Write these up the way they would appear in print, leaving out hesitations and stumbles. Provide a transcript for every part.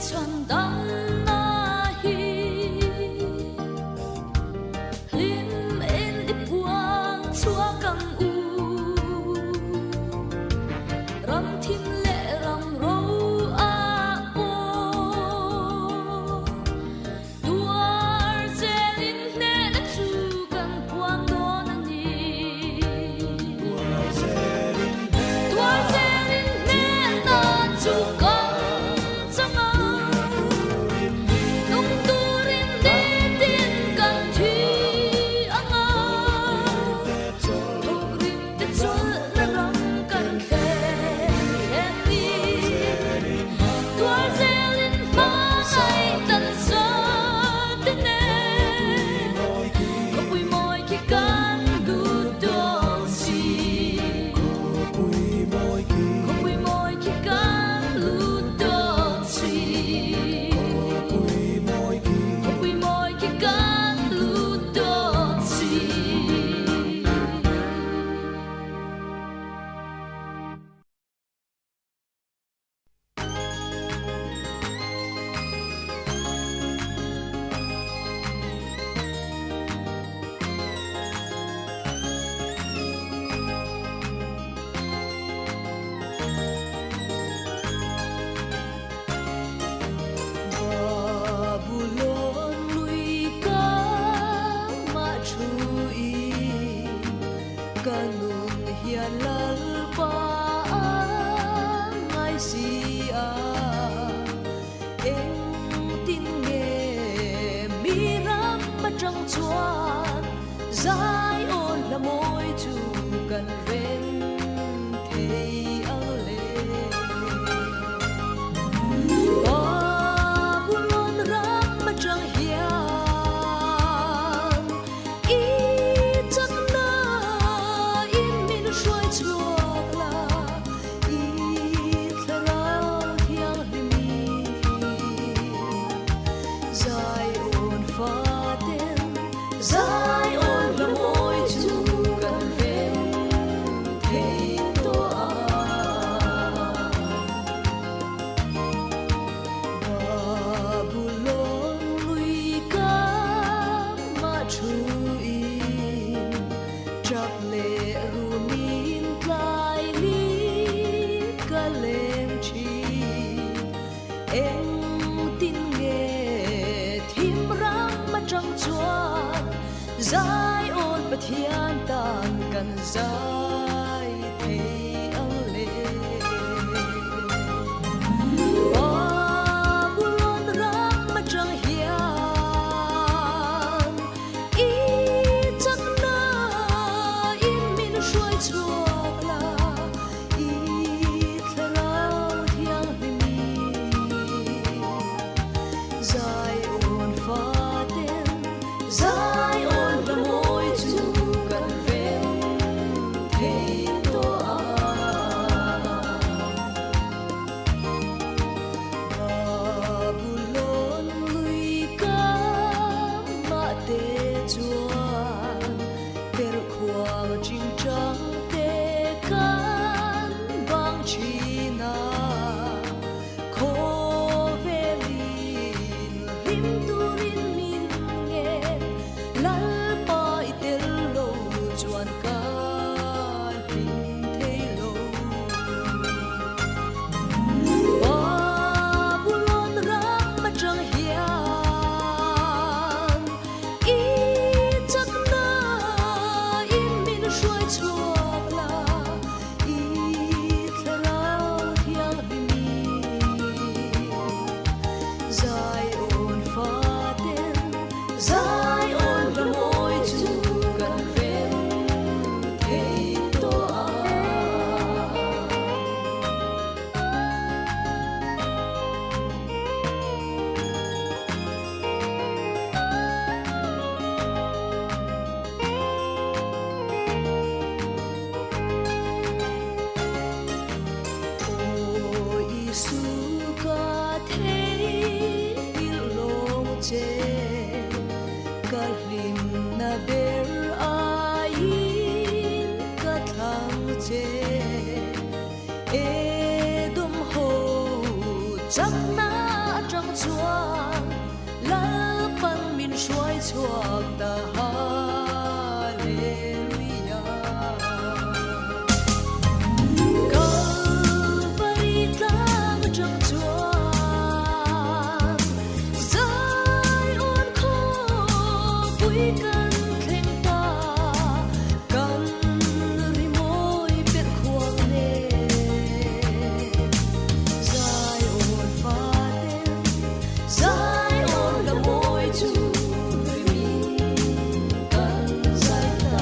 Chhandamna hi hlim in i puang chhuak ang u. Ram thim leh ram ro ah pawh tuar zelin hnehna chu kan puang dawn a ni. Tuar zelin hnehna chu kan chang a, nung turin nitin kan thi ang a, thawkrim te chawlhna ram kan thlen thlen ni. Tuar zelin hmangaih tan zate nen khawpui mawi khi kan lut dawn si. Khawpui mawi khi kan lut dawn si. Khawpui mawi khi kan lut dawn si. Babulon lui ka mah thu in ka nun hian Lalpa a ngai si a, engtin nge mi ram atang chuan Zion hla mawi chu kan reng thei ang le. Babulon ram atang hian i chakna in min hruai chhuak la, i thlarau thianghlim Zion faten Zion hla mawi chu kan rem thei tawh a. Babulon lui ka mah thu in tap leh rumin tlai ni ka leng thin. Engtin nge thim ram atang chuan Zion Pathian tan kan zai thei ang le. Babulon ram atang hian i chakna in min hruai chhuak la. I thlarau thianghlim Zion faten Zion hla mawi chu kan rem thei tawh a. Babulon lui ka mah te chuan perhkhuang chingchang te kan bang thin a, khawvelin hlim turin min ngen, Lalpa i tel lo chuan ka hlim thei lo. Babulon ram atang hian I chakna in min hruai chhuak la, i thlarau thianghlim Zion faten Zion hla mawi chu kan rem thei tawh a. Aw Isu ka theihngilh lawng che, ka hlimna ber aiin ka thlang che. Edom ho chakna atang. chuan Lalpan min hruai chhuak ta Hallelujah. Kalvari tlang atang chuan Zion khawpui kan thleng ta, kan rimawi per khuang nen. Zion faten, Zion la mawi chu rimi kan zai ta.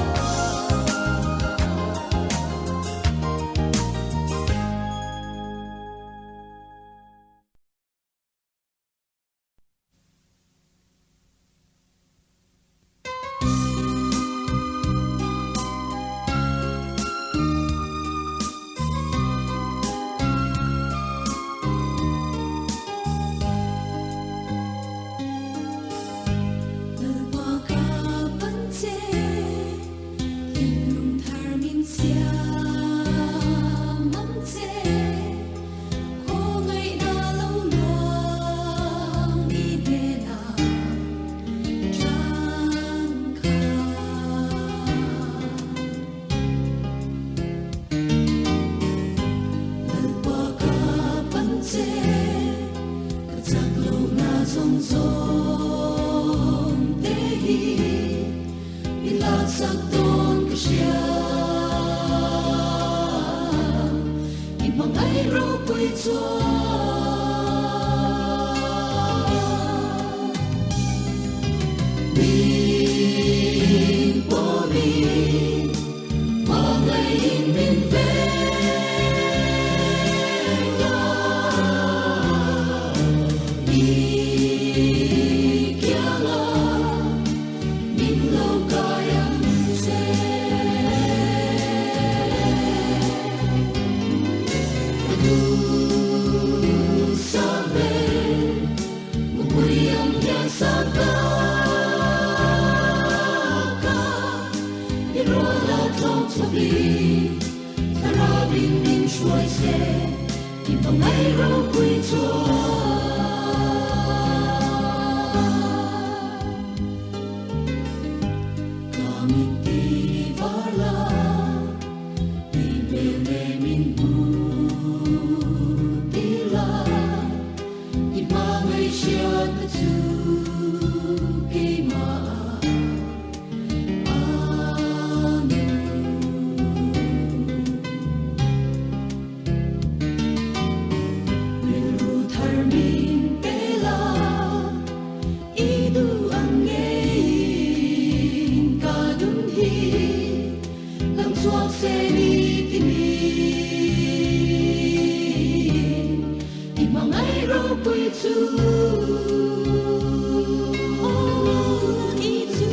Lalpa ka pan che, thinlung thar min siam ang che, khawngaihna lo luang i hnenah changkha. Lalpa ka pan che, ka chak lohna zawng zawng te hi min laksak dawn ka hria. I hmangaih ropui chuan min pawmin hmangaihin min veng a. I kianga min lo kai ang che. Ka duhsam ber mupui ang hian sang ta ka, i rual a tlawng chhuakin thlarauin min hruai se, i hmangaih ropui chuan. Ka mit ti var la, i hmel ne min hmu ti la, i hmangaih hriat na chu keimah a nung. Rilru thar min pe la, i duh ang ngeiin ka nun hi lang chhuak se ni ti min, i hmangaih ropui chu. Oh, i chu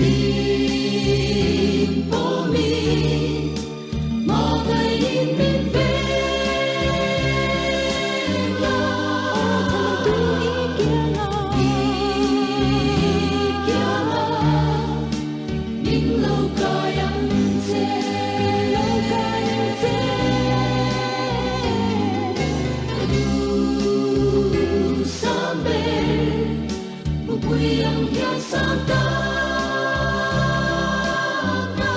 min pawmin hmangaihin min veng la. I kianga min lo kai ang che. Ka duhsam ber mupui ang hian sang ta ka,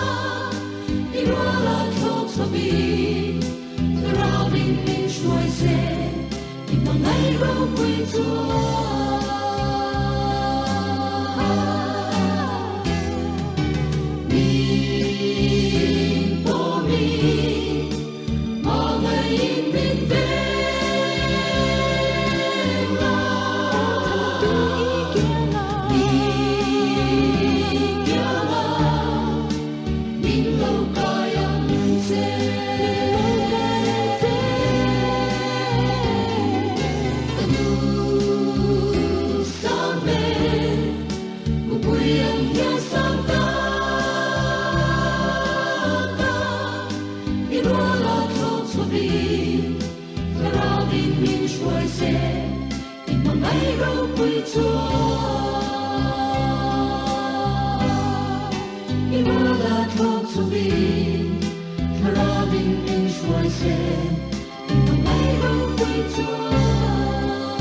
i rual a thlawk chhuakin thlarauin min hruai se, i hmangaih ropui chuan. Min pawmin hmangaihin min veng la. I kianga min lo kai ang che. Ka duhsam ber mupui ang hian sang ta ka, i rual a thlawk chhuakin thlarauin min hruai se, i hmangaih ropui chuan. I rual a thlawk chhuakin thlarauin min hruai se, i hmangaih ropui chuan.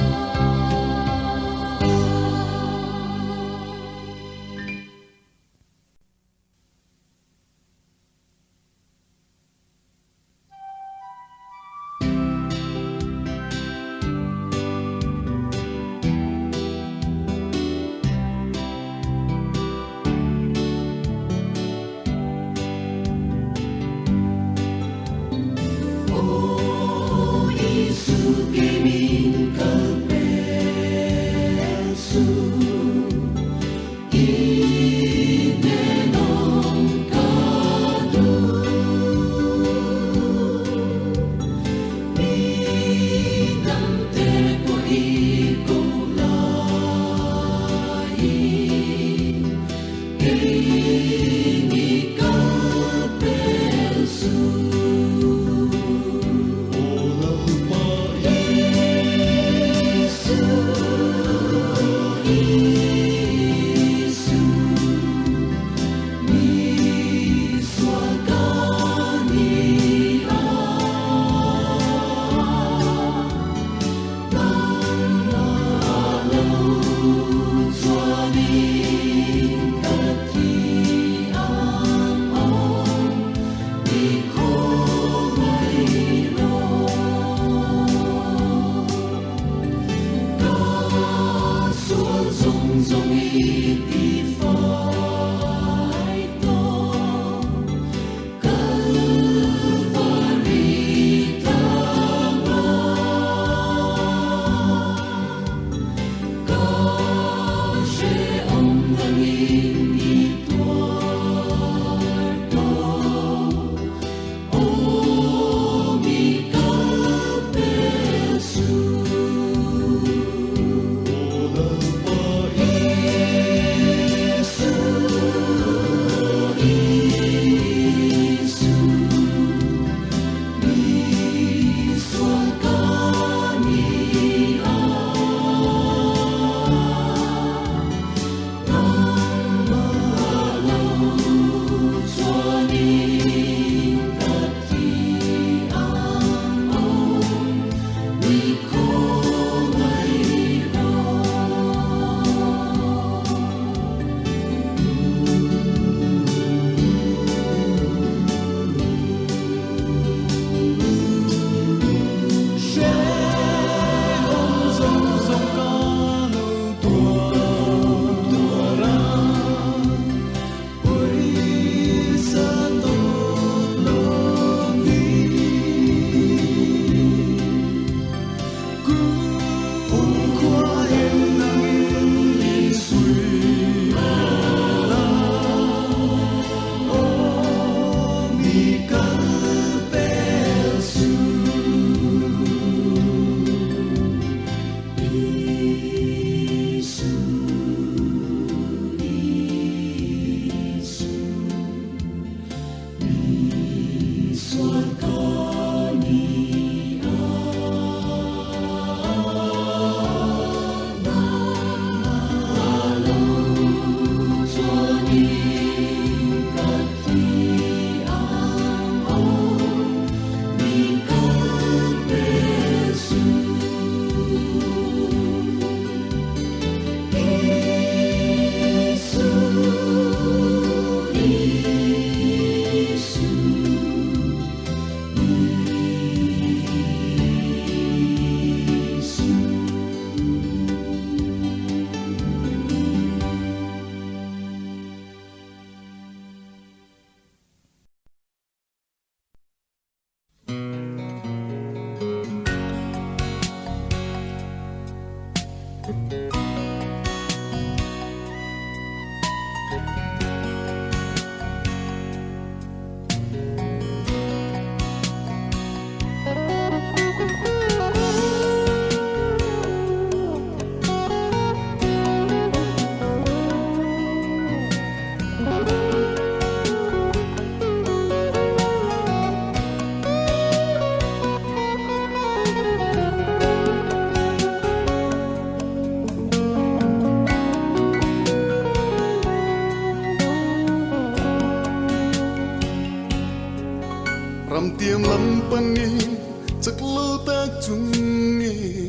Ramtiam lam panin chak lo tak chungin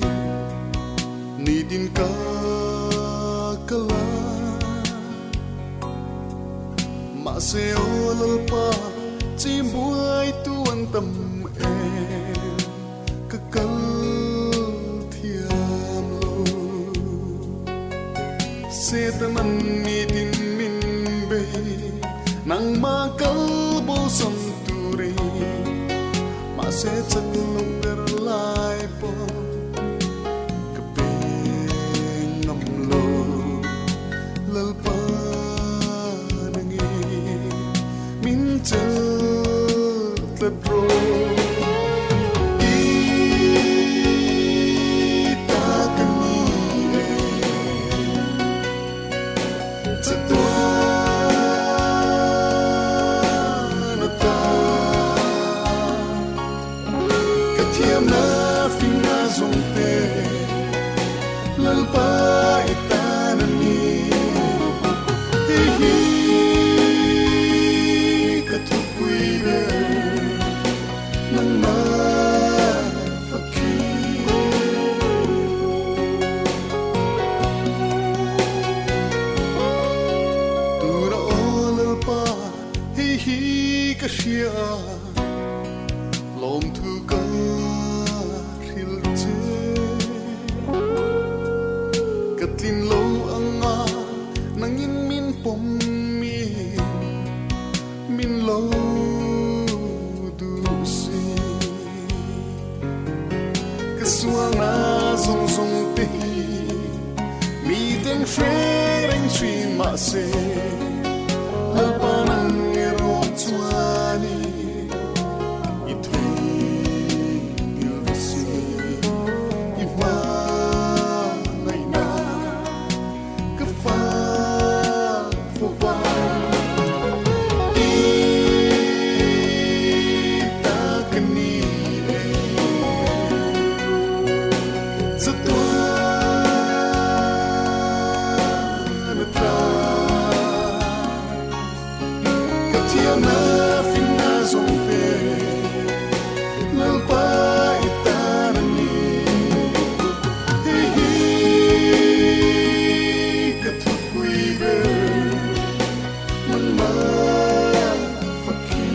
nitin ka kala mahse aw Lalpa chimbuai tu an tam em ka kal thiam lo Setanan nitin min bei nangma kal bo sam turin mahse chak lo ber lai pawh Sualna zawng zawng te hi mi ten hre reng thin mahse Lalpa nang erawh chuanin i theihngilh si i hmangaihna ka fak fo va i ta ka ni e chatuan ata ka thiamna finna zawng te Lalpa i tan a ni. Hei hi ka thupui ber nangmah fakhi.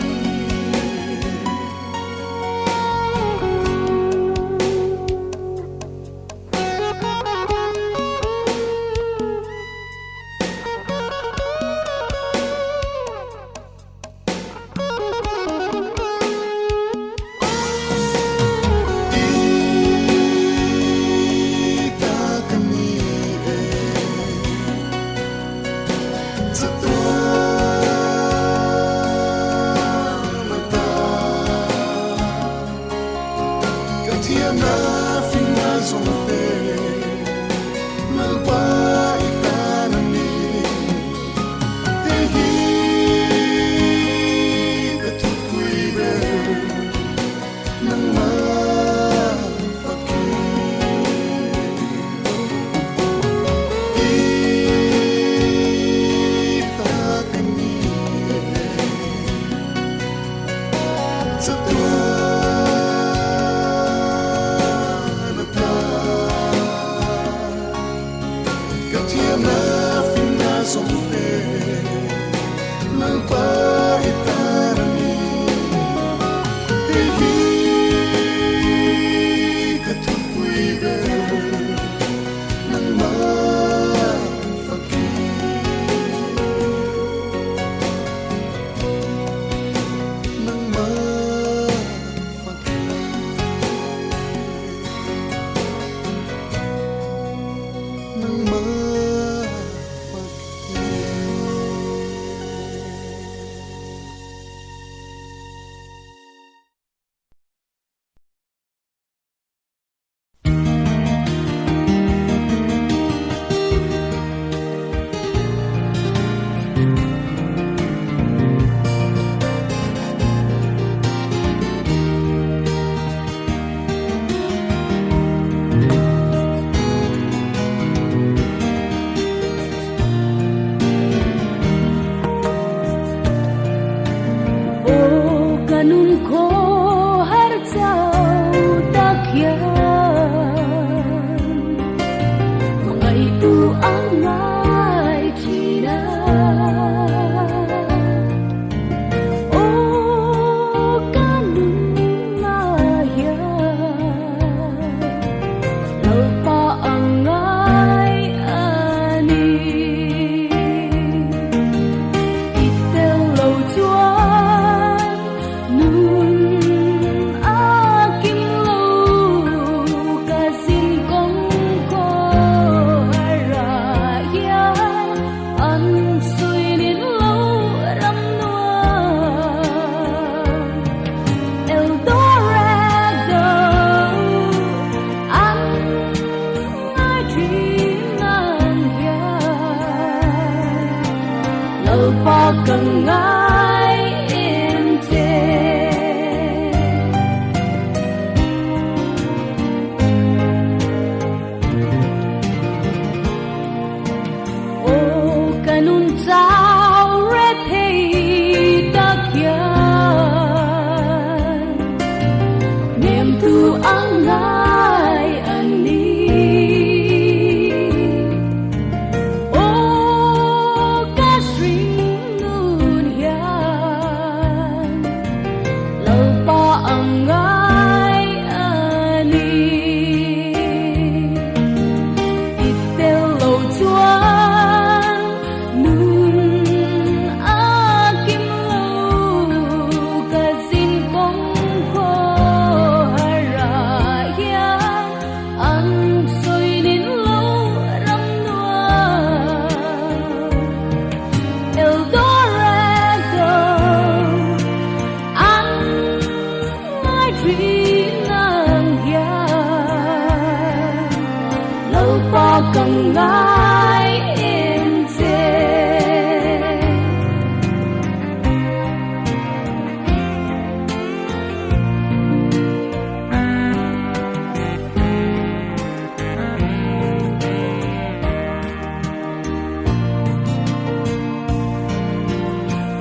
ngai em che.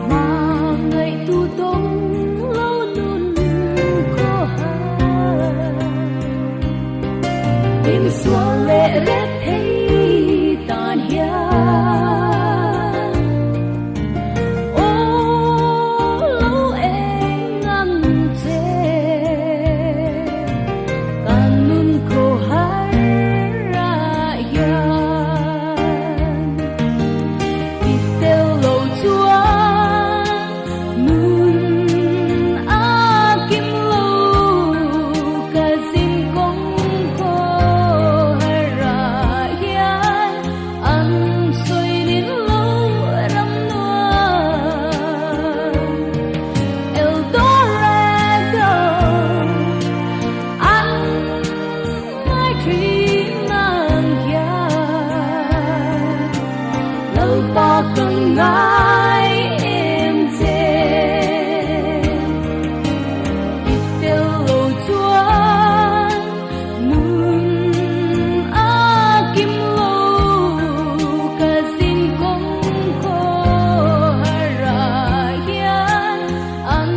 Hmangaihtu dawng lo nun khaw har. Min sual leh rep thei tan hian aw lo eng ang che. Kan nun khaw har ah hian i tel lo chuan nun a kim lo ka zin kawng khaw har ah hian an sawi nin lo ram nuam El Dorado an ngai thin ang hian Lalpa ka ngai em che. I tel lo chuan nun a kim lo ka zin kawng khaw har ah hian an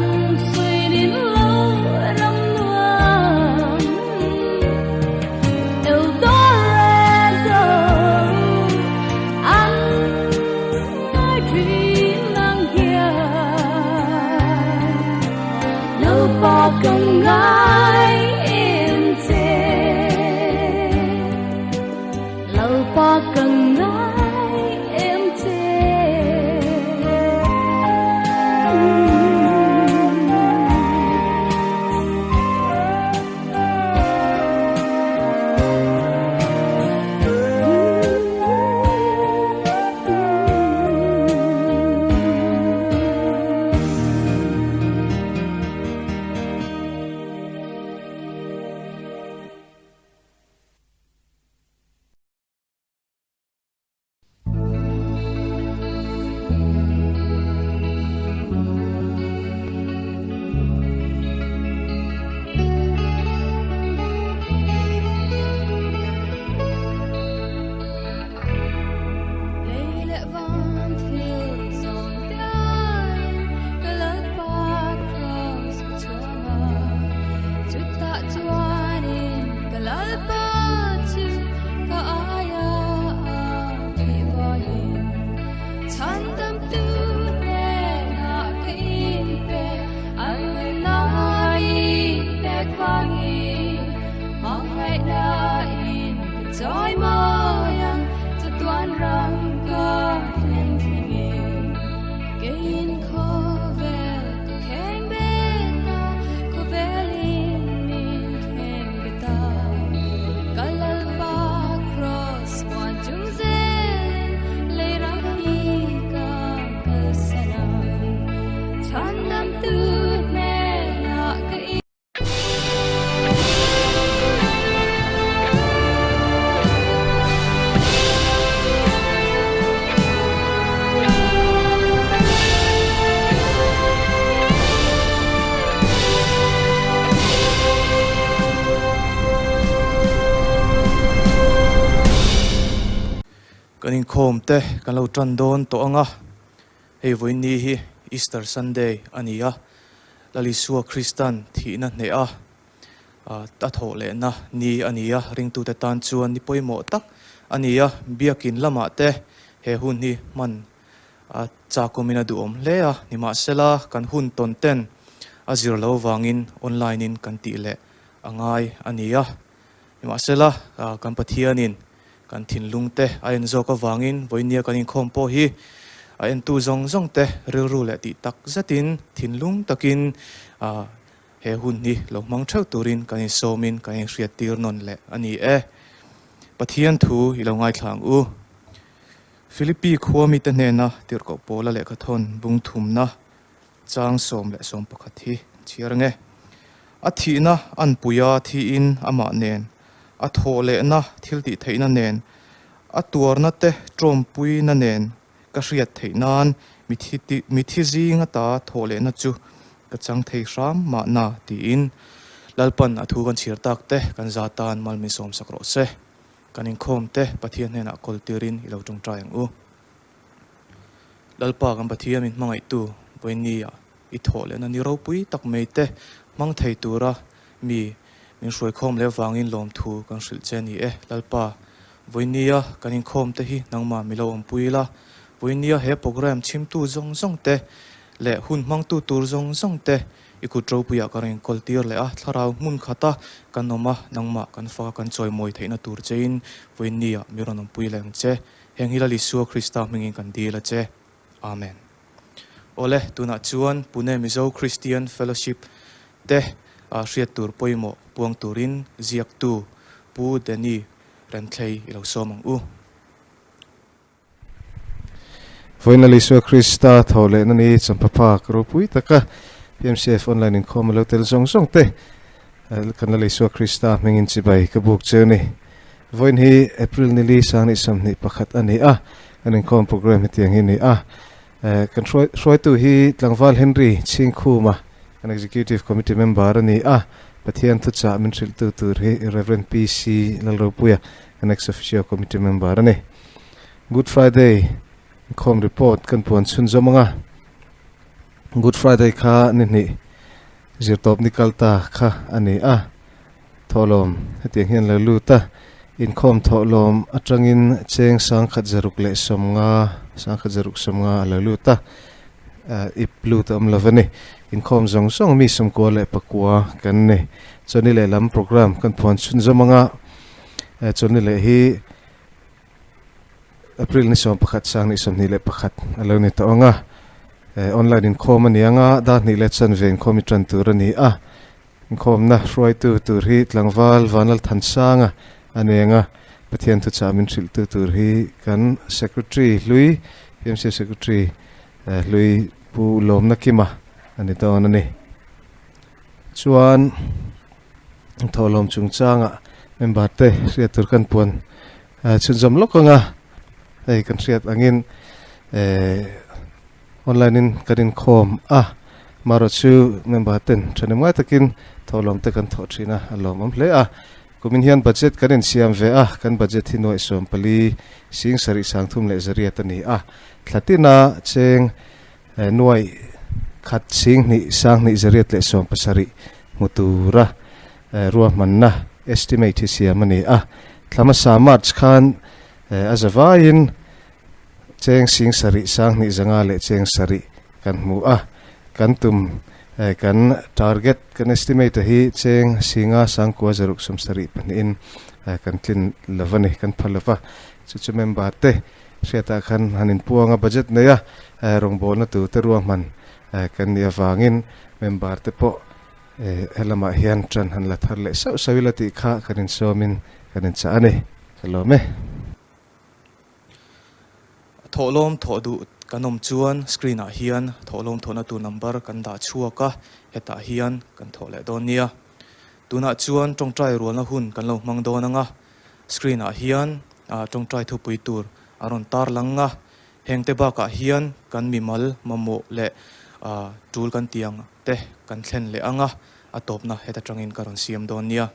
sawi nin lo ram nuam El Dorado an ngai thin ang hian Lalpa ka ngai em che. Lalpa ka ngai em che. Lei leh van thil zawng te aiin ka Lalpa Kraws ka chhuang a, chutah chuanin ka Lalpa chu ka aia a thih vangin chhandamtu hnenah ka inpe an nunna i pek vangin hmangaihna in ka chawi mawi ang chatuan ram ka thlen thlengin keiin khawvel ka kheng bet a, khawvelin min kheng bet a. Ka Lalpa Kraws muan chung zelin lei ram hi ka kalsan ang, chhandamtu hnenah ka in. Kan inkhawm te kan lo tan dawn tawh ang a, hei vawiin ni hi Easter Sunday a ni a, Lal Isua Kristan thihna hneh a a thawh lehna ni a ni a, ringtute tan chuan ni pawimawh tak a ni a, biakin lamah te he hun hi hman a chakawmin a duhawm hle a, nimahsela kan hun tawn ten a zir lo vangin online in kan tih leh a ngai a ni a, nimahsela kan Pathianin kan thinlung te a en zawk avangin vawinia kan inkhawm pawh hi a entu zawng zawng te rilru leh tih tak zetin thinlung takin He hun hi lo hmang theuh turin kan insawmin kan inhriattir nawn leh a ni e. Pathian thu i lo ngaithla ang u. Philippi khua mite hnena tirhkoh Paula lehkhathawn bung thumna chang 11 hi chhiar ang e. A thihna anpuia thiin amah nen, a thawh lehna thiltihtheihna nen. A tuarna te ṭawmpuina nen ka hriat theih nan mithi zing ata thawh lehna chu ka chang thei hram mahna tiin Lalpan a thu kan chhiar tak te kan za tan mal min sawm sak rawh se. Kan inkhawm te Pathian hnenah kawl tirin i lo ṭawngṭai ang u. Lalpa kan Pathian min hmangaihtu Vawinia i thawh lehna ni ropui tak mai te hmang thei tura mi min hruaikhawm leh vangin lawmthu kan hrilh che a ni e. Lalpa, Vawinia kan inkhawm te hi nangmah mi lo awmpui la, Vawinia he program chhimtu zawng zawng te leh hun hmangtu tur zawng zawng te i kut ropuiah ka rawn inkawl tir leh a, thlarau hmun khata kan awm a, nangmah kan faka kan chawimawi theihna tur chein Vawinia mi rawn awmpui leh ang che. Heng hi Lal Isua Krista hmingin kan dil a che. Amen. Awle, tunah chuan Pune Mizo Christian Fellowship te hriat tur pawimawh puang turin ziaktu Pu Danny Renthlei i lo sawm ang u. Vawiin Lal Isua Krista thaw lehna ni champhaphak ropui taka PMCF online inkhawm a lo tel zawng zawng te kan Lal Isua Krista hmingin chibai ka buk cheu ni. Vawiin hi April nili sang 21 a ni a, kan inkhawm program hetiang hi a ni a. Kan hruaitu hi Tlangval Henry Chhingkhuma, kan Executive Committee member a ni a. Pathian thuchah min hrilhtu tur hi Rev. PC Lalropuia, kan Ex Officio Committee member a ni. Good Friday inkhawm report kan puan chhunzawm ang a. Good Friday kha ni hnih zirtawp ni kal ta kha a ni a. Thawhlawm, hetiang hian lo lut a, inkhawm thawhlawm atangin cheng 1150, 1150 a lo lut a, ip lut a awm lo a ni. Inkhawm zawng zawng mi 99 kan ni. Chawlhni lehlam program kan phuan chhunzawm anga chawlhni leh hi April ni 11 sang ni 21 a lo ni tawh ang a, online inkhawm a ni ang a, dar hnih leh chanve inkhawm i tan tur a ni a. Inkhawmna hruaitu tur hi tlangval Vanlal Thansanga a neng a, Pathian thuchah min hrilhtu tur hi kan Secretary hlui, PMC Secretary hlui Pu Lawmna Kima a ni dawn a ni. Chuan thawhlawm chungchangah member te hriat tur kan puan chhunzawm lawk ang a, hei kan hriat angin Online in kan inkhawm a, marawh chu member ten thahnem ngai takin thawhlawm te kan thawh thin a, a lawmawm hle a. Kumin hian budget kan insiam ve a, kan budget hi nuaih 14 sing sarih sang thum leh zariat a ni a, thla tina cheng nuaih khat sing hnih sang hnih zariat leh 17 hmu tura ruahmanna estimate hi siam a ni a. Thla hmasa March khan a zavaiin Cheng sing sarih sang hnih zanga leh cheng sarih kan hmu a, kan tum kan target kan estimate hi cheng singa sangkua zaruk 74 in kan tlin lo a ni, kan pha lo va. Chu chu member te hriatah khan han inpuang a, budget nei a rawngbawlna tur te ruahman kan nih avangin member te pawh helamah hian tan han la thar leh sauh sauh ila tih kha kan insawmin kan inchah a ni. Ka lawm e. Thawhlawm thawh duh kan awm chuan screen ah hian thawhlawm thawhna tur number kan dah chhuak a, hetah hian kan thawh leh dawn nia. Tunah chuan tawngtai rualna hun kan lo hmang dawn ang a, screen ah hian tawngtai thupui tur a rawn tar lang a, hengte bakah hian kan mimal mamawh leh tul kan tiang te kan thlen leh ang a, a tawpna heta tangin ka rawn siam dawn nia.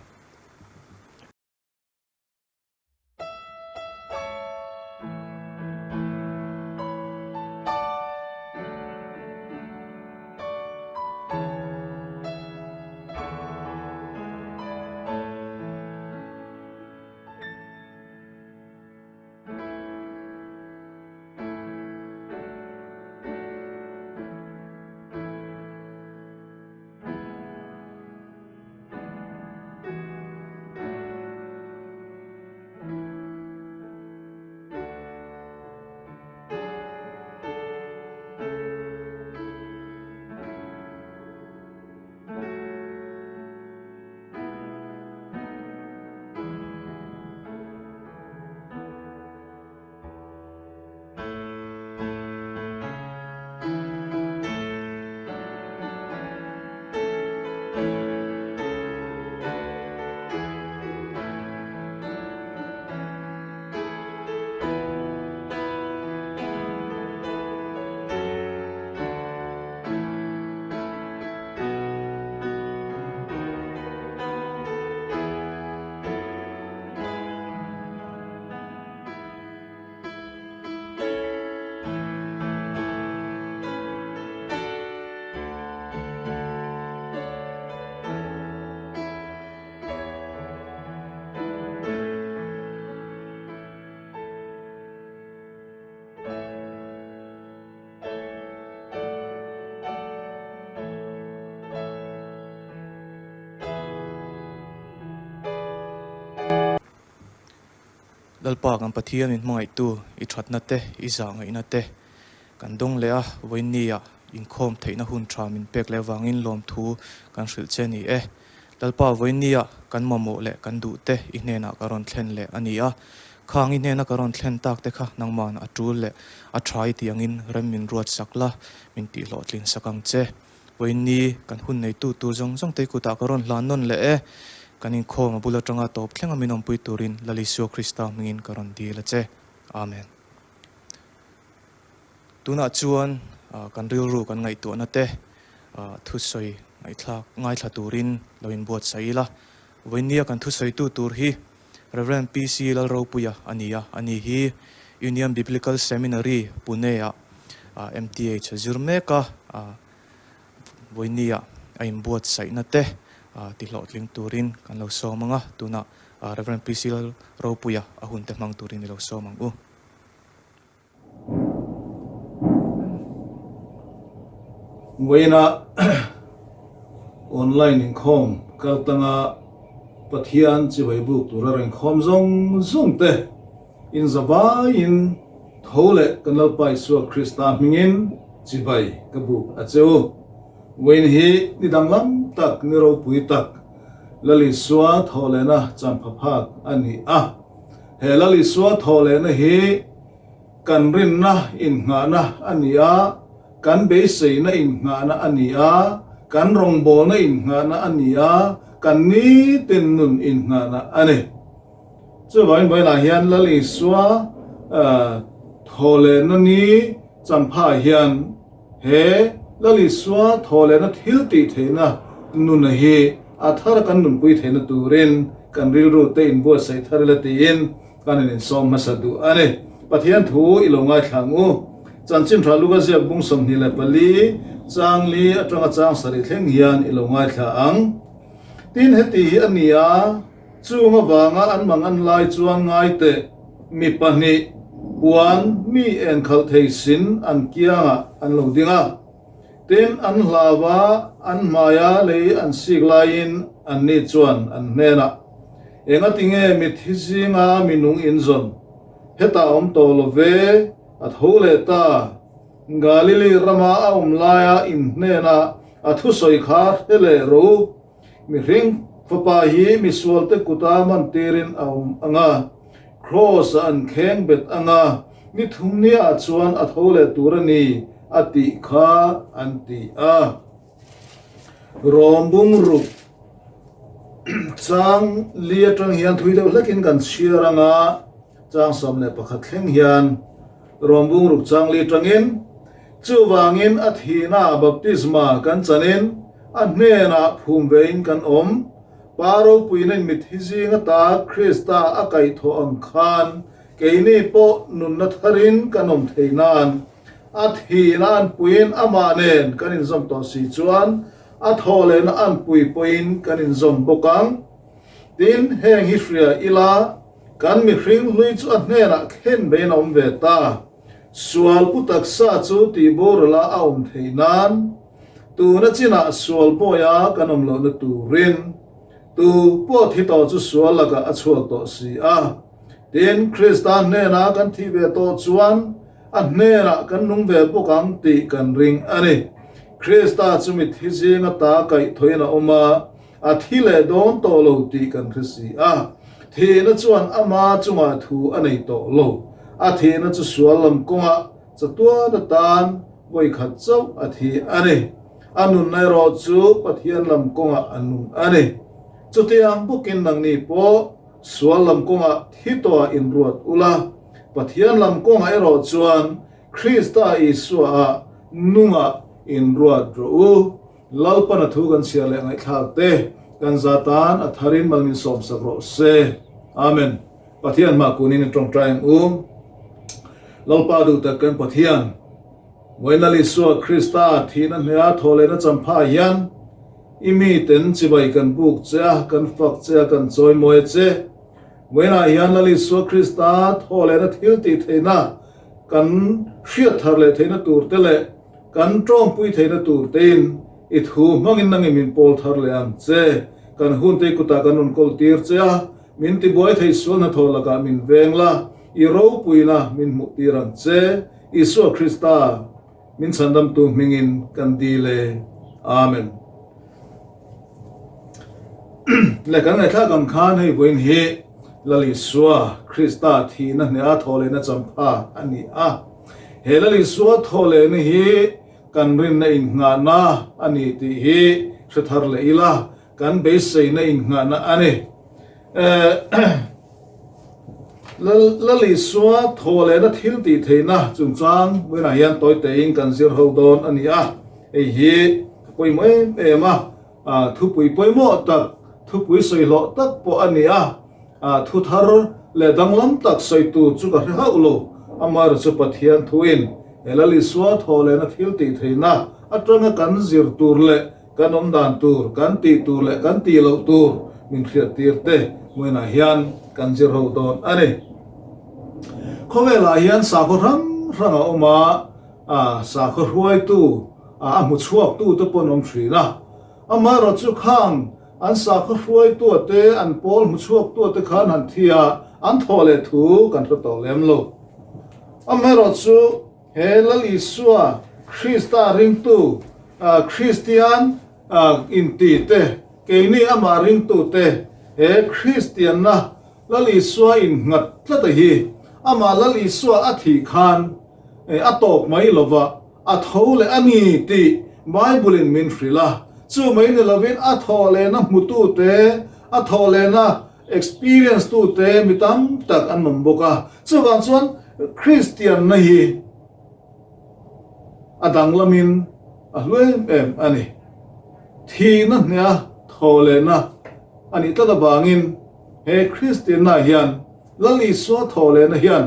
Lalpa kan Pathian min hmangaihtu i thatna te, i zahngaihna te kan dawng leh a, vawiinnia inkhawm theihna hun tha min pek leh avangin lawmthu kan hrilh che ni e. Lalpa vawiinnia kan mamawh leh kan duh te i hnenah ka rawn thlen leh a ni a, khang i hnena ka rawn thlen tak te kha nangman a tul leh a tha i tih angin rem min ruat sak la, min tihhlawhtlin sak ang che. Vawiinni kan hun neitu tur zawng zawng te kutah ka rawn hlan nawn leh e. Kan inkhawm a bul atanga tawp thlenga min awmpui turin Lal Isua Krista hmingin ka rawn dil a che. Amen. Tunah chuan kan rilru kan ngaihtuahna te thusawi ngaihthlak ngaithla turin lo inbuatsaih ila. Vawiinnia kan thusawitu tur hi Rev. PC Lalropuia a ni a, ani hi Union Biblical Seminary, Pune-ah MTH a zir mek a, vawinia a inbuatsaihna te tihlawhtling turin kan lo sawm ang a, tunah Rev. PC Lalropuia a hunte hmang turin i lo sawm ang u. Vawiina online inkhawm kal tanga Pathian chibai buk tura rainkhawm zawng zawng te in zavaiin tho leh kan Lalpa Isua Krista hmingin chibai ka buk a che u. Vawiin hi ni danglam tak, ni ropui tak Lal Isua thawhlehna champhaphak a ni a. He Lal Isua thawhlehna hi kan rinna innghahna a ni a, kan beiseina innghahna a ni a, kan rawngbawlna innghahna a ni a, kan nitin nun innghahna a ni. Chuvangin vawiinah hian Lal Isua thawhlehna ni champhaah hian he Lal Isua thawhlehna thil tih theihna nuna hi a thar kan nunpui theihna turin kan rilru te inbuatsaih thar ila tiin Kan in insawm hmasa duh a ni. Pathian thu i lo ngaithla ang u. Chanchin Tha Luka ziak bung 24, chang li atanga chang sarih thleng hian i lo ngaithla ang. Tin, heti hi a ni a, chung avanga an mang an lai chuan ngai teh, mi pahnih, puan, mi en khalh thei sin an kiangah an lo ding a. Tin, an hlau a, an hmaia lei an sik laiin anni chuan an hnenah, Engati nge mitthi zinga mi nung in zawn? Hetah a awm tawh lo ve, a tho leh ta. Galili rama a awm laia in hnena a thusawi kha hre leh rawh u. Mihring fapa hi misualte kuta mantirin a awm ang a, kraws-ah an kheng bet ang a, ni thumniah chuan a tho leh tur a ni, a tih kha an ti a. Rawm bung ruk chang li atang hian thui deuh hlekin kan chhiar ang a, chang 11 thleng hian rawm bung ruk chang li atangin, Chuvangin a thihna baptisma kan chanin a hnenah phum vein kan awm. Pa ropuina in mitthi zing ata Krista a kaihthawh ang khan keini pawh nunna tharin kan awm thei nan a thihna an puiin amah nen kan inzawm tawh si chuan a thawhlehna an pui pawhin kan inzawm bawk ang. Tin, heng hi hria ila kan mihring hlui chu a hnenah khen bein a awm ve ta. Sual pu taksa chu tih borala a awm theih nan, tuna chinah sual pawia kan awm lohna turin, tu pawh thi tawh chu sual lakah a chhuak tawh si a. Tin, Krista hnena kan thih ve tawh chuan a hnenah kan nung ve bawk ang tih kan ring a ni. Krista chu mitthi zinga ta kaihthawhin a awm a, a thi leh dawn tawh lo tih kan hre si a, thihna chuan ama chungah thu a nei tawh lo. A thihna chu sual lam kawngah chatuan atan vawikhat chauh a thi a ni. A nunna erawh chu Pathian lam kawngah a nung a ni. Chutiang bawkin nangni pawh sual lam kawngah thi tawhah inruat ula, Pathian lam kawngah erawh chuan Krista Isua-ah nungah inruat rawh u. Lalpan a thu kan chhiar leh ngaihthlak te kan za tan a tharin mal min sawmsak rawh se. Amen. Pathian hmah kunin i tawngtai ang u. Lalpa duh tak kan Pathian, Vawiin Lal Isua Krista thihna hnea thawhlehna champha hian i miten chibai kan buk che a, kan fak che a, kan chawimawi a che. Vawiinah hian Lal Isua Krista thawhlehna thil tih theihna kan hriat thar leh theihna tur te leh Kan tawngpui theihna tur tein i thu hmangin nangin min pawl thar leh ang che. Kan hun te i kutah kan rawn kawl tir che a. Min tibuai thei sual hnathawh lakah min veng la, i ropuina min hmuh tir ang che. Isua Krista, min chhandamtu hmingin kan dil e. Amen. Le kan ngaihthlak ang khan hei vawiin hi Lal Isua Krista thihna hneha thawhlehna champha a ni a. He Lal Isua thawhlehna hi kan rinna innghahna a ni tih hi hre thar leh ila, Kan beiseina innghahna a ni. Lalisua thaw lehna thil tih theihna chungchang vawiinah hian tawi tein kan zir ho dawn a ni a. Hei hi ka pawimawh em em a, thupui pawimawh tak, thupui sawi hlawh tak pawh a ni a. Thu thar leh danglam tak sawi tur chu ka hre hauh lo. Amaherawhchu chu Pathian thuin he Lalisua thaw lehna thil tih theihna atanga kan zir tur leh Kan awm dan tur, kan tih tur leh kan tih loh tur min hriat tir te hmuinah hian kan zir ho dawn a ni. Khawvelah hian sakhaw hrang hrang a awm a, sakhaw hruaitu, a hmu chhuaktu te pawh an awm thin a. Amaherawhchu khang an sakhaw hruaitua te, an pawl hmu chhuaktua te khan han thi a, an thawh leh thu kan hre tawh lem lo. Amaherawhchu He Lal Isua Krista ringtu Kristian inti te, keini amah ringtu te, he Kristianna Lal Isua innghat tlat a hi, amah Lal Isua a thih khan a tawp mai lova, a tho leh a ni tih Bible in min hrilh a. Chu mai ni lovin a thawh lehna hmutu te, a thawh lehna Experience tu te mi tam tak an awm bawk a, chuvang chuan Kristianna hi a danglamin a hlu em em a ni. Thihna hneha thawhlehna a nih tlat avangin he Kristianna hian Lal Isua thawhlehna hian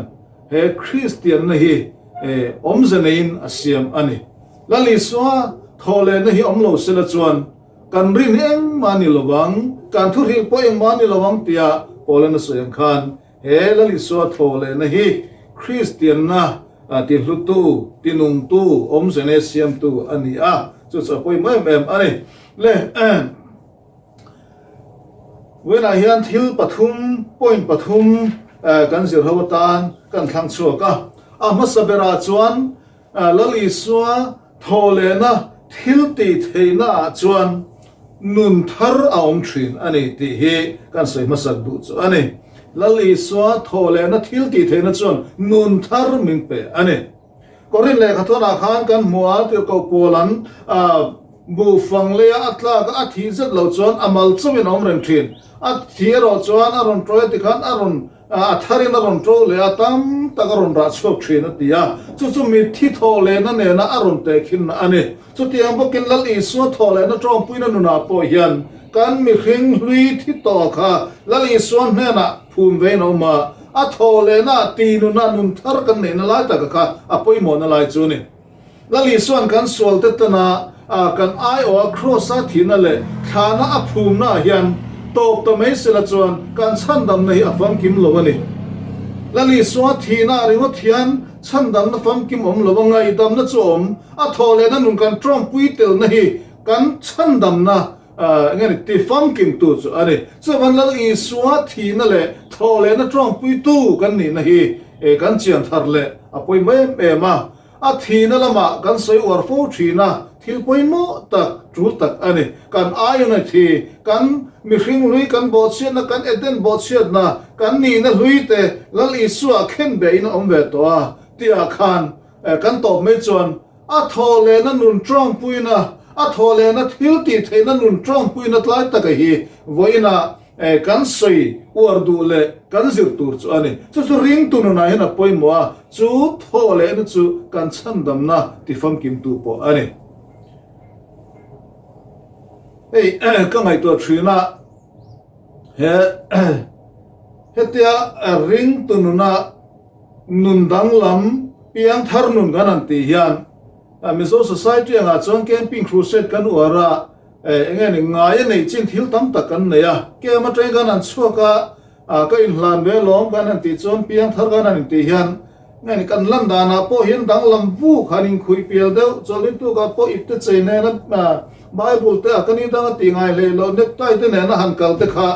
he Kristianna hi awmze neiin a siam a ni. Lal Isua thawhlehna hi awm lo sela chuan Kan rin engmah ni lovang, kan thuhrilh pawh engmah ni lovang tia Paul-an a sawi ang khan he Lalisua thaw lehna hi Kristianna tihlutu, tinungtu, awmzene siamtu a ni a, chu chu a pawimawh em em a ni. Le Vawiinah hian thil pathum, point pathum kan zir ho atan kan thlang chhuak a, a hmasa berah chuan Lal Isua thaw lehna thil tih theihna ah chuan nun thar a awm thin a ni tih hi kan sawi hmasak duh chu a ni. Lal Isua thaw lehna thil tih theihna chuan nun thar min pe a ni. Korin lehkhathawnah khan kan hmu a, tirhkoh Paula'n buhfang leia a tlak a thih zet loh chuan a mal chauhin a awm reng thin. A thih erawh chuan a rawn ṭawi a tikhan a rawn A tharin a rawn ṭo leh a, tam tak a rawn rah chhuak ṭhin a ti a. Chu chu mitthi thawh lehna nena a rawn tehkhinna a ni. Chutiang bawkin Lal Isua thawh lehna ṭawngpuina nunah pawh hian kan mihring hlui thi tawh kha Lal Isua hnenah phum vein a awm a, a thawh lehna ti nuna nun thar kan neihna lai taka kha a pawimawhna lai chu a ni. Lal Isua'n kan sualte tana kan aiawha Kraws-a thihna leh thlahna a phumnaah hian tawp ta mai sela chuan kan chhandamna hi a famkim lo a ni. Lal Isua thihna ringawt hian chhandamna famkim awm lo a, ngaihdamna chu a awm. A thawh lehna nun kan tawngpui telna hi kan chhandamna eng nge ni tifamkimtu chu a ni. Chuvan Lal Isua thihna leh thawh lehna tawngpuitu kan nihna hi kan chian thar leh a pawimawh em em a. A thihna lamah kan sawi uar fo thin a, thil pawimawh tak, tul tak a ni. Kan aiawna thi, kan mihring hlui kan bawhchhiatna, kan Eden bawhchhiatna, kan nihna hlui te Lal Isua khen behin a awm ve tawh a, tihah khan kan tawp mai chuan a thawh lehna nun tawngpuina, a thawh lehna thil tih theihna nun tawngpuina tlai taka hi vawiinah Kan sawi uar duh leh kan zir tur chu a ni. Chu chu ringtu nunah hian a pawimawh a, chu thaw lehna chu kan chhandamna tifamkimtu pawh a ni. Hei ka ngaihtuah thin a, he hetia ringtu nuna nun danglam piangthar nun kan han tih hian Mizo society angah chuan camping crusade kan uar a, Eng nge ni ngai a neih chin thil tam tak kan nei a, kem atangin kan han chhuak a, ka inhlan ve lawm kan han tih chuan piang thar kan han intih hian nge ni kan lan danah pawh hian danglam vuk han inkhuih pial deuh, chawlhlitukah pawh ipte chei nena Bible te a ka ni danga tih ngai hlei loh necktie te nena han kal te kha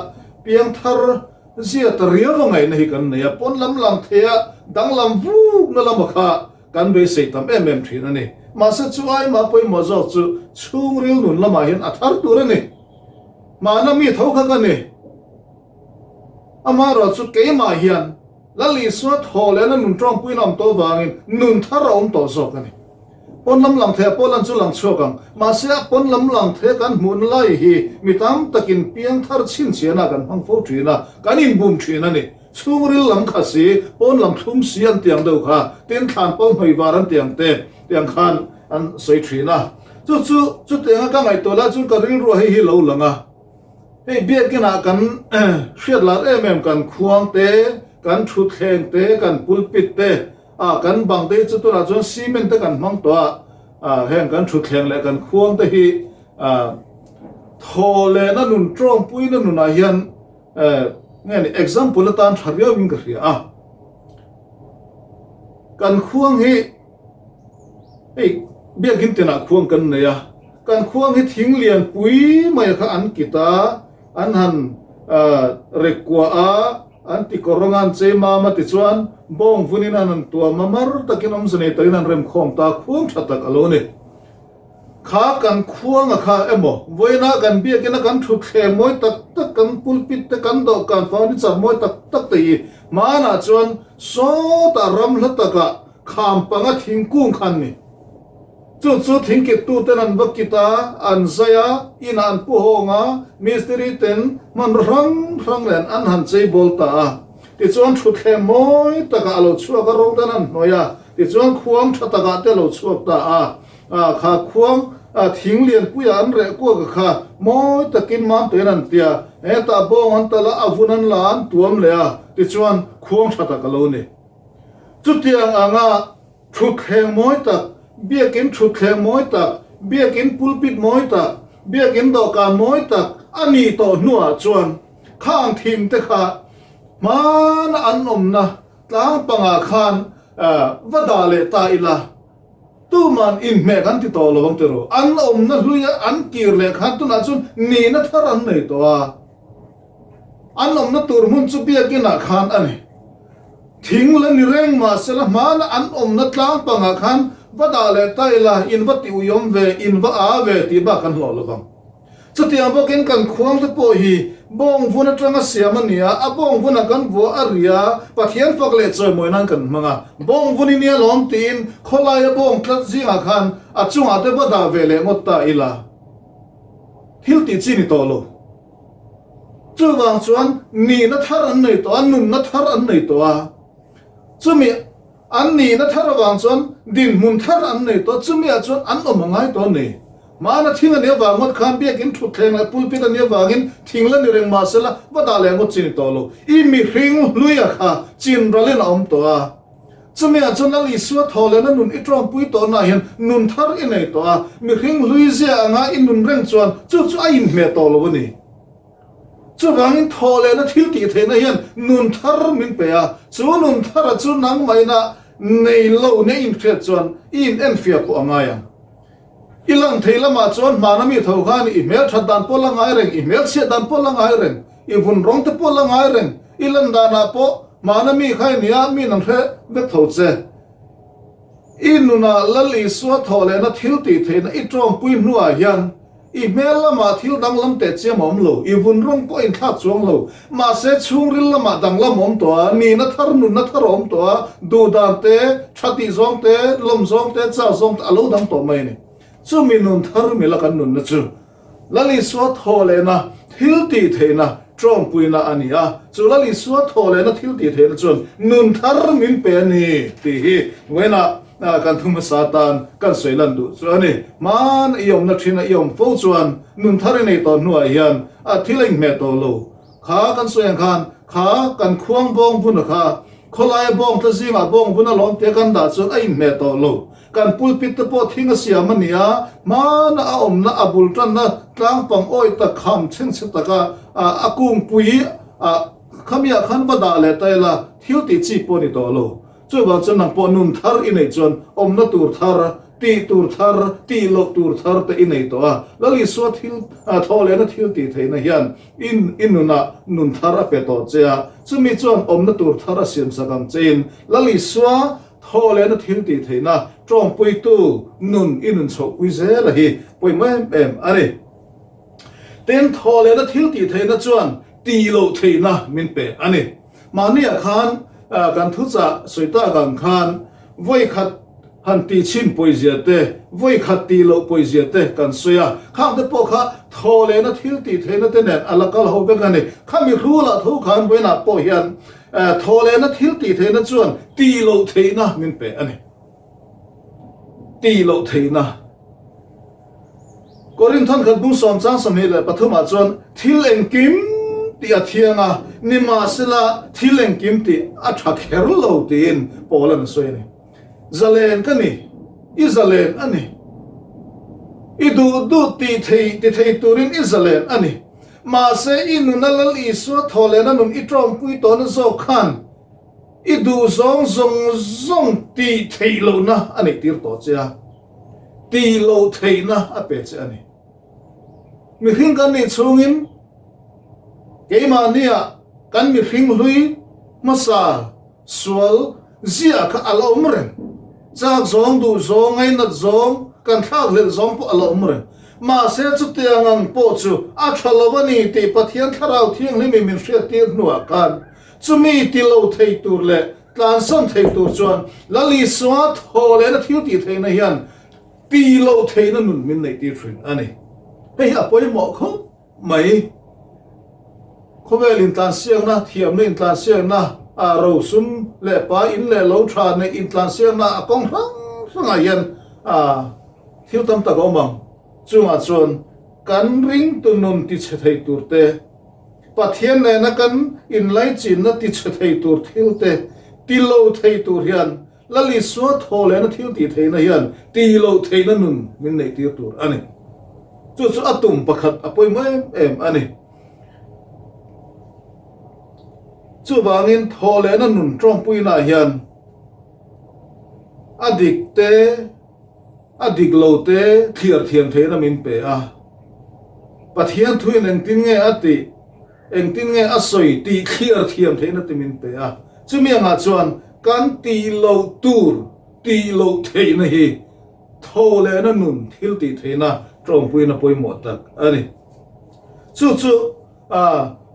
piang thar. Zia ta riau a ngaihna hi kan nei a, pawn lam lang thei a, danglam vukna lama kha kan beisei tam em em thin a ni. Mahse chu aima pawimawh zawk chu chhungril nun lamah hian a thar tur a ni. Mahna mi tho kha ka ni. Amaherawh chu keimah hian Lal Isua thaw leh na nun tawngpuiin a awm tawh vangin nun thar a awm tawh zawk a ni. Pawn lam lang thei a pawh lan chu lang chhuak ang. Mahse a pawn lam lang thei a kan hmuhna lai hi mi tam takin piang thar chhinchhiahna kan hmang fo thin a, kan inbum thin a ni. Chhungril lam kha si, pawn lam thlum si an tiang deuh kha, tin thlan pal hnawih var an tiang te tiang khan an sawi thin a. Chu chu chutianga ka ngaihtuah lai chuan ka rilru a hei hi lo lang a. Hei biakinah kan hriat lar em em kan khuang te, kan thutthleng te, kan pulpit te, ah kan bang te hi chu tunah chuan cement te kan hmang tawh a, ah heng kan thutthleng leh kan khuang te hi ah thaw lehna nun tawngpuina nunah hian eh nge ni example atan tha riauin ka hria a. Kan khuang hi Hei biakin tinah khuang kan nei a, kan khuang hi thing lian pui mai kha an kit a, an han rekuah a, an ti kawr anga an chei mam a tichuan bawng vunin an han tuam a, mar takin awmze nei takin an remkhawm ta, khuang tha tak a lo ni. Kha kan khuanga kha emaw, vawiina kan biakina kan thutthleng mawi tak tak, kan pulpit te, kan dawhkan furniture mawi tak tak te hi hmanah chuan sawtah ram hla takah kham panga thingkung kha an ni. Chu chu thingkittu ten an va kit a, an zai a, inah an pu hawng a, mistiri ten hmanraw hrang hrang nen an han cheibawl ta a. Tichuan thutthleng mawi takah a lo chhuak a, rawng ten an hnawih a, tichuan khuang tha takah te a lo chhuak ta a. A kha khuang a thing lianpuia an reh kuak a kha mawi takin mam tein an ti a, hetah bawng an tal a, a vun an la a, an tuam leh a, tichuan khuang tha tak a lo ni. Chutiang anga thutthleng mawi tak, biakin thutthleng mawi tak, biakin pulpit mawi tak, biakin dawhkan mawi tak a nih tawh hnuah chuan khang thing te kha hmana an awmna tlang pangah khan va dah leh ta ila, Tuman inhmeh kan ti tawh lo ang tiraw? An awmna hluia an kir leh khan tunah chuan nihna thar an nei tawh a. An awmna tur hmun chu biakinah khan a ni. Thing la ni reng mahsela hmana an awmna tlang pangah khan va dah leh ta ila, in va ti uiawm ve, in va aa ve tih bak kan hlawh lo vang. Chutiang bawkin kan khuang te pawh hi bawng vun atanga siam a ni a, a bawng vunah kan vuah a ri a, Pathian fak leh chawimawi nan kan hmang a. Bawng vun i nia lawm tiin khawlaia bawng tlat zingah khan a chungah te va dah ve leh ngawt ta ila thil tih chi ni tawh lo. Chuvang chuan nihna thar an nei tawh a, nunna thar an nei tawh a, chumi An nihna thar avang chuan dinhmun thar an nei tawh, chumiah chuan an awm a ngai tawh a ni. Hmana thing a nih avang ngawt khan biakin thutthleng leh pulpit a nih avangin thing la ni reng mah sela va dah leh ngawt chi ni tawh lo. I mihring hluia kha chin ralin a awm tawh a. Chumiah chuan Lal Isua thaw lehna nun i tawngpui tawhnaah hian nun thar i nei tawh a, mihring hlui zia anga i nun reng chuan chu chu a inhmeh tawh lo a ni. Chuvangin thaw lehna thil tih theihna hian nun thar min pe a, chu nun thara chu nangmahina nei lo nia inhriat chuan i in enfiah pawh a ngai ang. I lang thei lamah chuan hmana mi tho khan i hmelthat dan pawh la ngai reng, i hmelchhiat dan pawh la ngai reng, i vun rawng te pawh la ngai reng, i lan danah pawh hmana mi kha i nia mi an hre vek tho che. I nunah Lal Isua thawh lehna thil tih theihna i tawngpui hnuah hian I hmel lamah thil danglam teh chiam a awm lo, i vun rawng pawh inthlak chuang lo. Mahse, chhungril lamah danglam a awm tawh a, nihna thar, nunna thar a awm tawh a, duhdan te, tha tih zawng te, lawm zawng te, chau zawng te a lo dang tawh mai a ni. Chumi nun thar mila kan nunna chu Lal Isua thaw lehna, thil tih theihna, tawngpuina a ni a. Chu Lal Isua thaw lehna thil tih theihna chuan nun thar min pe a ni tih hi vawiinah Kan thu hmasa tan kan sawi lan duh chu a ni. Hman i awmna thin a i awm fo chuan nun thar i nei tawh hnuah hian a thil a inhmeh tawh lo. Kha kan sawi ang khan kha kan khuang bawng vun a kha khawlaia bawng tla zingah bawng vun a lawm tia kan dah chuan a inhmeh tawh lo. Kan pulpit te pawh thing a siam a ni a, hmana a awmna a bul tanna tlang pang awi tak kham chhengchhe taka a kungpui a khamiah khan va dah leh ta ila thil tih chi pawh a ni tawh lo. Chuvang chuan nang pawh nun thar i neih chuan awmna tur thar Tih tur thar, tih loh tur thar te i nei tawh a. Lal Isua thil thawh lehna thil tih theihna hian in i nunah nun thar a pe tawh che a, chumi chuan awmna tur thar a siamsak ang chein Lal Isua thawh lehna thil tih theihna tawngpuitu nun i nun chhohpui zel a hi pawimawh em em a ni. Tin, thawh lehna thil tih theihna chuan tih loh theihna min pe a ni. Mahniah khan kan thuchah sawi tak ang khan vawikhat han tih chhin pawizia te, vawikhat tih loh pawizia te kan sawi a, khang te pawh kha thaw lehna thil tih theihna te nen a la kal ho vek a ni. Khami hrulah tho khan vawiinah pawh hian thaw lehna thil tih theihna chuan tih loh theihna min pe a ni. Tih loh theihna. Korinth khat bung sawm chang 23 ah chuan thil engkim tih a thiang a, nimahsela thil engkim tih a tha kher lo tiin Paula'n a sawi a ni. Zalen ka ni, i zalen a ni. I duh duh tih thei ti thei turin i zalen a ni. Mahse i nuna Lal Isua thawhlehna nun i tawngpui tawhna zawk khan i duh zawng zawng zawng tih theih lohna a neih tir tawh che a. Tih loh theihna a pe che a ni. Mihring kan nih chhungin keimahnia kan mihring hlui hmasa sual zia kha a la awm reng. Chak zawng, duh zawng, ngainat zawng, kan thlak hlelh zawng pawh a la awm reng. Mahse chutiang ang pawh chu a tha lo a ni tih Pathian Thlarau Thianghlimin min hriattir hnuah khan chumi ti lo thei tur leh Tlansan thei tur chuan Lal Isua thaw lehna thil tih theihna hian ti loh theihna nun min neih tir thin a ni. Hei hi a pawimawh khawp mai. Khawvel intlansiakna, thiamna intlansiakna, rosum leh pa in leh lo tha neih intlansiakna a kawng hrang hrangah hian thil tam tak a awm ang. Chungah chuan kan ringtu nun tichhe thei tur te, Pathian nena kan inlaichinna tichhe thei tur thil te ti lo thei tur hian Lal Isua thaw lehna thil tih theihna hian ti loh theihna nun min neih tir tur a ni. Chu chu a tum pakhat a pawimawh em em a ni. Chuvangin thaw lehna nun tawngpuinaah hian a dik te, a dik lo te thliar thiam theihna min pe a. Pathian thuin engtin nge a tih, engtin nge a sawi tih thliar thiam theihna te min pe a. Chumi angah chuan kan tih loh tur tih loh theihna hi tho lehna nun thil tih theihna tawngpuina pawimawh tak a ni. Chu chu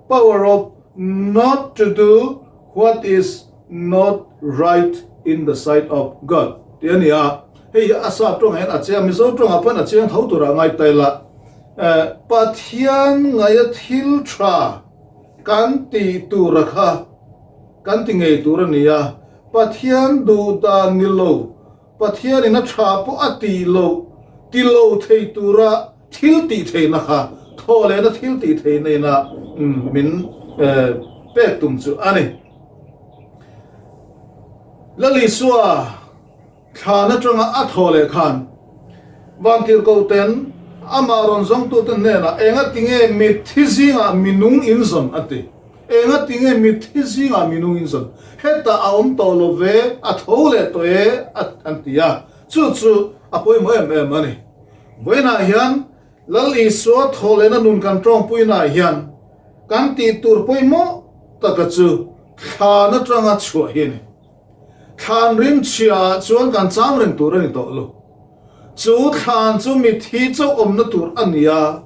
power of not to do what is not right in the sight of God tih a ni a, hei hi a sap tawngah hian a chiang, Mizo tawngah pawhin a chiang tho turah ngai ta ila, Pathian ngaia thil tha kan tih tura kha kan ti ngei tur a ni a, Pathian duh dan ni lo, Pathianin a tha pawh a tih loh ti lo thei tura thil tih theihna kha thaw lehna thil tih theihna ina min pek tum chu a ni. Lal Isua thlan atanga a thaw leh khan Vantirhkoh ten amah rawn zawngtute hnenah enga tinge mitthi zingah minung in zawn a ti. Enga tinge mitthi zingah minung in zawn? Hetah a awm tawh lo ve, a tho leh tawh e an ti a. Chu chu a pawimawh em em a ni. Vawiinah hian Lal Isua thaw lehna nun kan tawngpuinaah hian kan tih tur pawimawh taka chu thlan atanga chhuah hi a ni. Thlan rimchhia ah chuan kan cham reng tur a ni tawh lo. Chu thlan chu mitthi chauh awmna tur a ni a,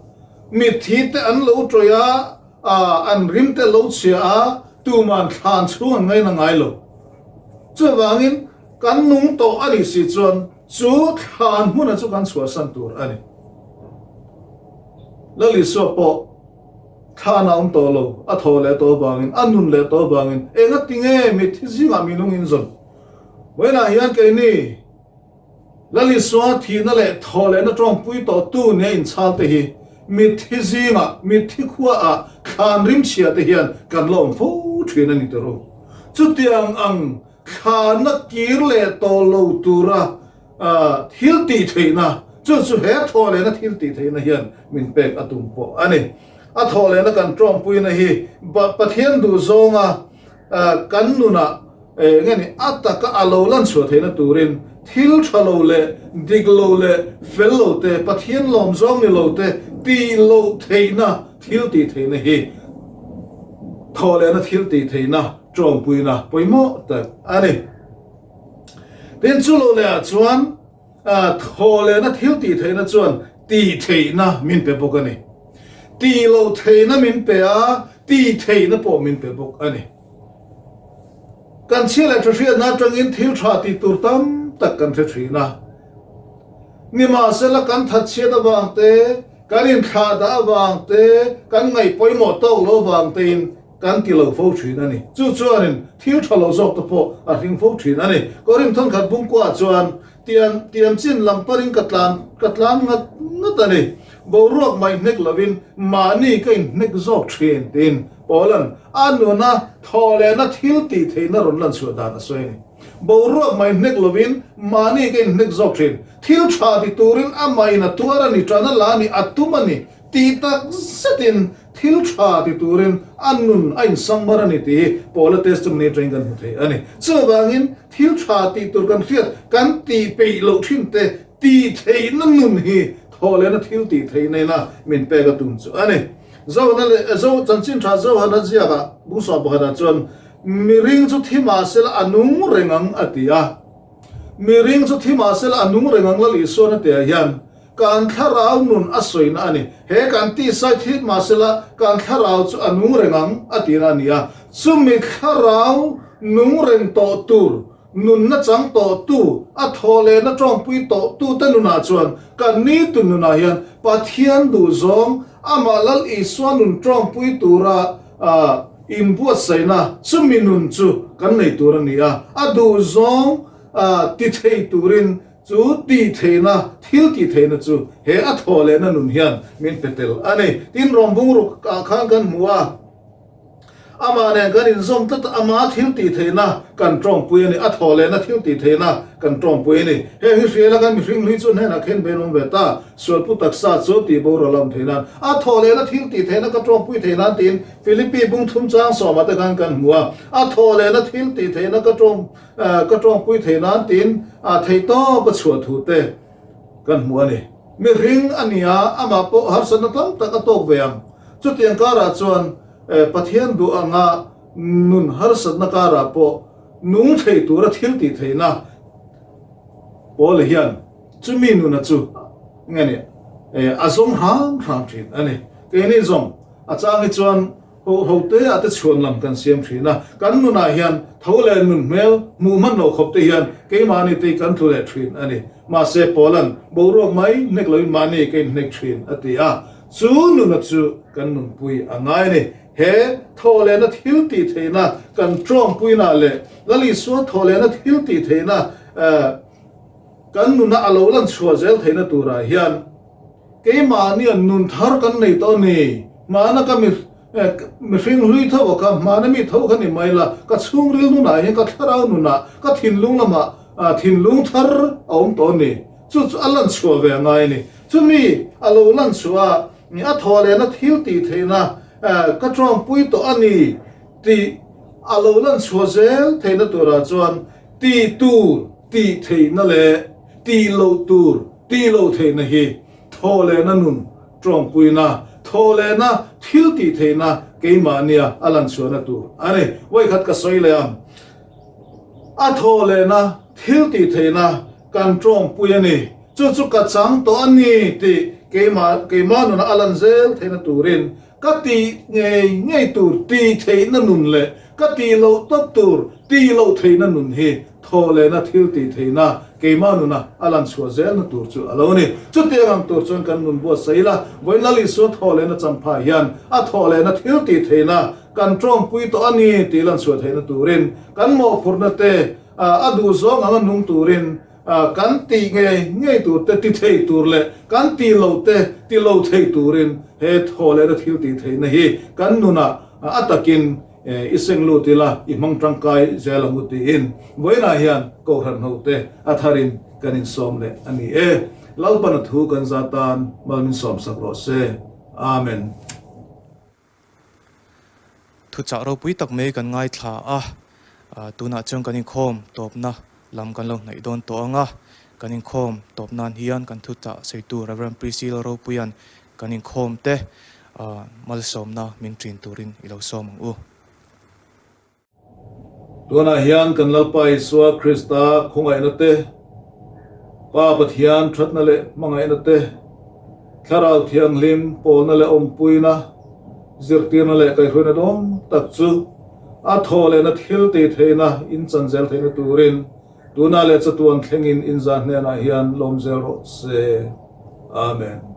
mitthi te an lo tawih a, an rim te lo chhia a, tuman thlan chhung an ngaina ngai lo. Chuvangin kan nung tawh a nih si chuan chu thlan hmuna chu kan chhuahsan tur a ni. Lal Isua pawh thlan a awm tawh lo, a thaw leh tawh avangin, a nun leh tawh avangin enga tinge mitthi zingah minung in zawn? Vawiinah hian keini Lal Isua thihna leh thaw lehna tawngpui tawhtu nia inchhal te hi mitthi zingah, mitthi khuaah thlan rimchhia te hian kan la awm fo thin a ni tawh ru. Chutiang ang thlanna kir leh tawh lo tura thil tih theihna, chu chu he thaw lehna thil tih theihna hian min pek a tum pawh a ni. A thaw lehna kan tawngpuina hi Pathian duh zawnga kan nunah eng nge ni a taka a lo lan chhuah theihna turin. Thil tha lo leh dik lo leh fel lo te, Pathian lawm zawng ni lo te tih loh theihna thil tih theihna hi thawhlehna thil tih theihna tawngpuina pawimawh tak a ni. Tin, chu lo lehah chuan thawhlehna thil tih theihna chuan tih theihna min pe bawk a ni. Tih loh theihna min pe a, tih theihna pawh min pe bawk a ni. Kan chhia leh tha hriatna atangin thil tha tih tur tam tak kan hre thin a. Nimahsela kan thatchhiat avang te, kan inthlah dah avang te, kan ngaih pawimawh tawk lo avang tein kan ti lo fo thin a ni. Chu chuanin thil tha lo zawk te pawh a hring fo thin a ni. Korinth thawnkhat bungkuah chuan Tiang tiang chin lam parin ka tlan ka tlan ngat ngat a ni. Boruak mai hnek lovin mahni ka inhnek zawk thin tiin Paula'n a nuna thawhlehna thil tih theihna rawn lan chhuah dan a sawi a ni. Boruak mai hnek lovin mahni ka inhnek zawk thin. Thil tha ti turin amah in a tuar a ni, tan a la a ni, a tum a ni tih tak zetin Thil tha ti turin a nun a insangmar a ni tih hi Paula testimony atangin kan hmu thei a ni. Chuvangin thil tha tih tur kan hriat, kan tih peih loh thin te tih theihna nun hi thawhlehna thil tih theih nena min pek a tum chu a ni. Zohana leh Zo chanchin tha Zohana ziakah bungsuah pakhatah chuan Miring chu thi mahsela a nung reng ang a ti a. Miring chu thi mahsela a nung reng ang Lal Isuan a tihah hian Kan thlarau nun a sawina a ni. He kan tisai thit mahsela kan thlarau chu a nung reng ang a tihna a ni a. Chumi thlarau nung reng tawh tur, nunna chang tawh tu, a thaw lehna tawngpui tawh tu te nunah chuan kan nitin nunah hian Pathian duhzawng amah Lal Isua nun tawngpui tura inbuatsaihna chumi nun chu kan nei tur a ni a. A duhzawng ti thei turin Chu tih theihna, thil tih theihna chu he a thawh lehna nun hian min pe tel a ni. Tin, rawngbung ruk ah khan kan hmu a, amah nen kan inzawm tlat a, ama thil tih theihna kan tawngpui a ni, a thawh lehna thil tih theihna kan tawngpui a ni. Heng hi hriala kan mihring hlui chu hnenah khen ve an awm ve ta, sualpu taksa chu tih boral a awm theih nan, a thawh lehna thil tih theihna ka tawngpui theih nan tiin Philippi bung thum chang sawmah te khan kan hmu a, a thawh lehna thil tih theihna ka tawng. Ka tawngpui thei nan tiin theih tawp a chhuah thu te kan hmu a ni. Mihring a ni a, amah pawh harsatna tam tak a tawk ve ang. Chutiang karah chuan Pathian duh anga nun harsatna karah pawh nung thei tura thil tih theihna Paula hian chumi nuna chu nge ni a zawng hram hram thin a ni. Keini zawng a chang hi chuan Ho ho te ah te chhuan lam kan siam thin a, kan nunah hian tho leh nun hmel hmuh hman loh khawp te hian keimahni te hi kan tlu leh thin a ni. Mahse Paula'n boruak mai hnek loin mahni ka inhnek thin a ti a, chu nuna chu kan nunpui a ngai a ni. He thawhlehna thil tih theihna kan tawngpuina leh Lal Isua thawhlehna thil tih theihna kan nuna a lo lan chhuah zel theihna turah hian, Keimahnia nun thar kan nei tawh a ni. Hmana ka mi mihring hlui tho a kha, hmana mi tho kha ni mai la, ka chhungril nunah hian ka thlarau nunah, ka thinlung lamah thinlung thar a awm tawh a ni. Chu chu a lan chhuah ve a ngai a ni. Chumi a lo lan chhuah a, a thawh lehna thil tih theihna ka tawngpui tawh a ni tih a lo lan chhuah zel theihna turah chuan tih tur tih theihna leh tih loh tur Tih loh theihna hi thawhlehna nun tawngpuina, thawhlehna thil tih theihna keimahnia a lan chhuahna tur a ni. Vawikhat ka sawi leh ang, a thawhlehna thil tih theihna kan tawngpui a ni, chu chu ka chang tawh a ni tih keimah keimah nuna a lan zel theihna turin ka tih ngei ngei tur tih theihna nun leh ka tih loh tawp tur tih loh theihna nun hi Thawhlehna thil tih theihna keimah nuna a lan chhuah zelna tur chu a lo ni. Chutiang ang tur chuan kan nun buatsaih ila, vawiin Lal Isua thawhlehna champha hian a thawhlehna thil tih theihna kan tawngpui tawh a ni tih lan chhuah theihna turin kan mawhphurhna te a duhzawng anga nung turin kan tih ngei ngei tur te ti thei tur leh kan tih loh te ti lo thei turin he thawhlehna thil tih theihna hi kan nunah a takin I seng lut ila, i hmang tangkai zel ang u tiin vawiinah hian Kohhran hote a tharin kan insawm leh a ni e. Lalpana thu kan za tan mal min sawmsak rawh se. Amen. Thuchah ropui tak mai kan ngaithla a, tunah chuan kan inkhawm tawpna. lam kan lo hnaih dawn tawh ang a, kan inkhawm tawp nan hian kan thuchah sawitu Rev. Priscilla Ropuia'n kan inkhawm te malsawmna min ṭin turin i lo sawm ang u. Tunah hian kan Lalpa Isua Krista khawngaihna te, Pa Pathian thatna leh hmangaihna te, Thlarau Thianghlim pawlna leh awmpuina, zirtirna leh kaihhruaina dawng tak chu a thaw lehna thil tih theihna in chan zel theihna turin tunah leh chatuan thlengin inzah hnenah hian lawm zel rawh se. Amen.